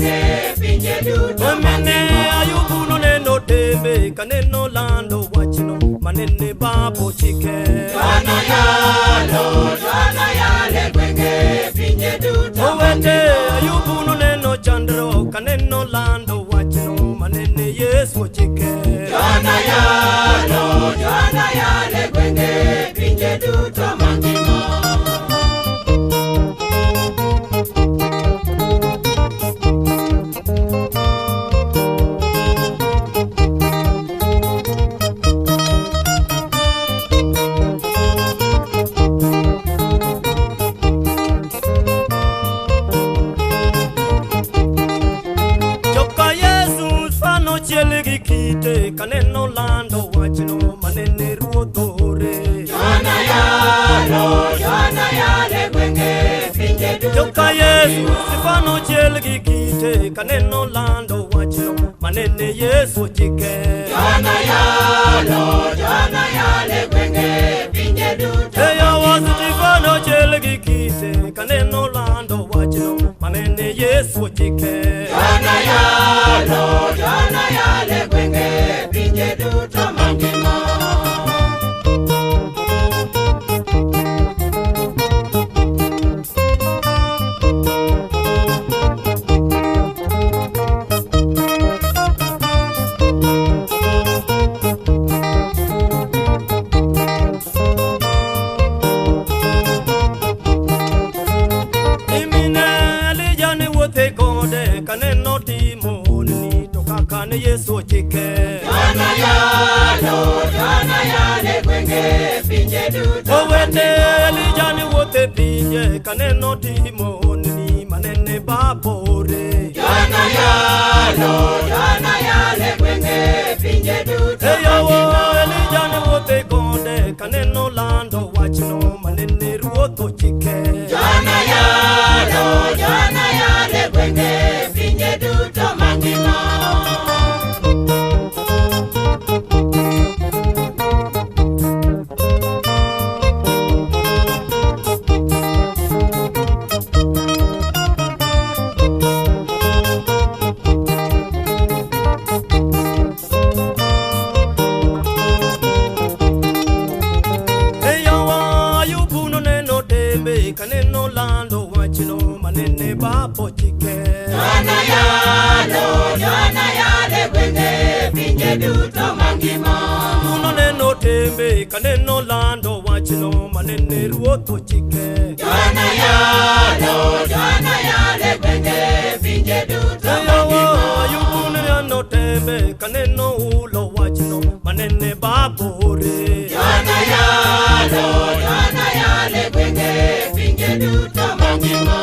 gwenge pinje duto Mene Ayubu noneno tembe kaneno lando wachno manene babo chike. Johana yalo, Johana yale gwenge pinje duto Owete Ayubu noneno chandruok kaneno lando wachno manene Yesu chike. Johana yalo, Johana yale gwenge pinje duto mangima. Joka Yesu fano chiel gi kite kaneno lando wachno manene Ruoth ore. Johana yalo, Johana yale gwenge pinje duto Joka Yesu fano chiel gi kite kaneno lando wachno manene Yesu chike. Johana yalo, Johana yale gwenge pinje duto Eyawa Stefano chiel gi kite kaneno lando wachno manene Yesu chike. Johana yalo, Johana yale gwenge pinje duto mangima. Imine Elija ne wuothe kode kaneno timo honni to kaka ne Yesu chike. Johana yalo, Johana yale gwenge pinje duto Owete Elija ne wuothe pinje kaneno timo honni manene babore. Johana yalo, Johana yale gwenge pinje duto Eyawo Elija ne wuothe kode kaneno lando wachno manene Ruoth ochike. Johana yalo, Johana yale gwenge pinje duto mangima. Eyawa Ayubu noneno tembe kaneno lando wachno manene babo chike. Johana yalo, Johana yale gwenge pinje duto mangima. Noneno tembe kaneno lando wachno manene Ruoth ochike. Johana yalo, Johana yale gwenge pinje duto Eyawa mangima. Ayubu noneno tembe kaneno ulo wachno manene babore. Johana yalo, Johana yale gwenge pinje duto mangima.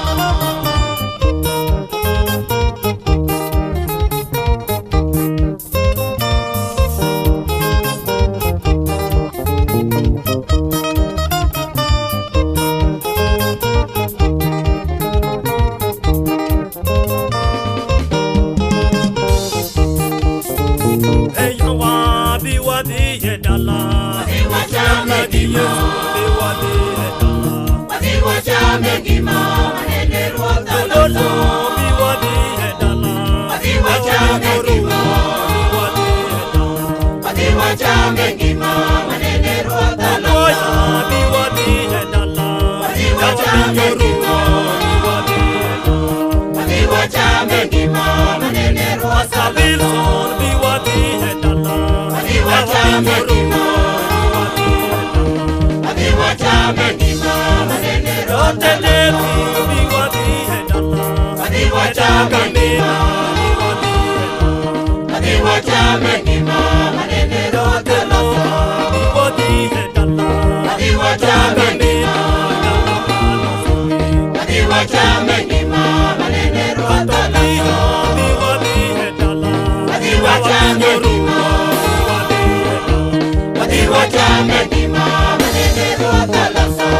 Eyawa biwadhi e dala. Wachame Gi ngima, Yesu biwadhi e dala. wadhi wachame ngima, manene Ruoth Jodolo oloso. biwadhi e dala. Wadhi wachame ngima, Biwadhi e dala. wadhi wachame ngima, manene Ruoth Oya oloso. biwadhi e dala. Wadhi wachame ngima, Biwadhi e dala. wadhi wachame ngima, manene Ruoth oloso. Wilson biwadhi e dala. Wadhi wachame ngima, Biwadhi e dala. wadhi wachame ngima, manene Ruoth Jotende oloso. biwadhi e dala. Wadhi wachame ngima, Biwadhi e dala. wadhi wachame ngima, manene Ruoth oloso. Biwadhi e dala. Wadhi wachame ngima, wadhi wachame ngima, manene Ruoth oloso. Biwadhi e dala. Wadhi wachame ngima, wadhi wachame ngima, manene Ruoth oloso.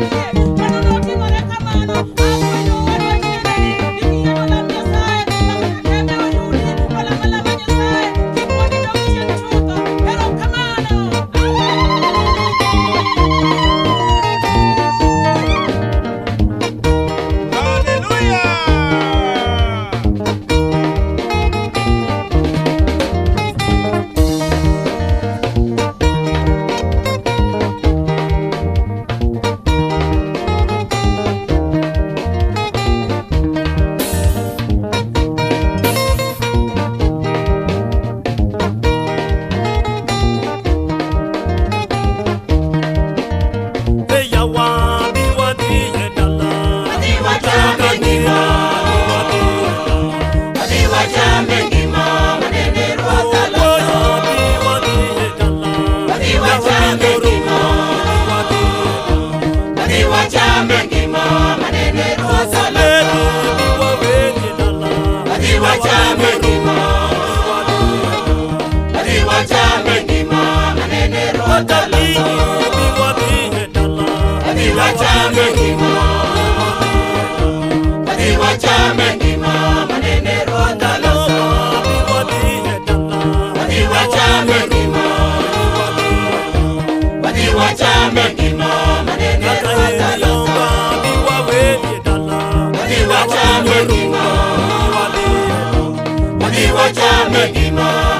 Thank you. wachame ngima. Wadhi Wadhi wachame ngima.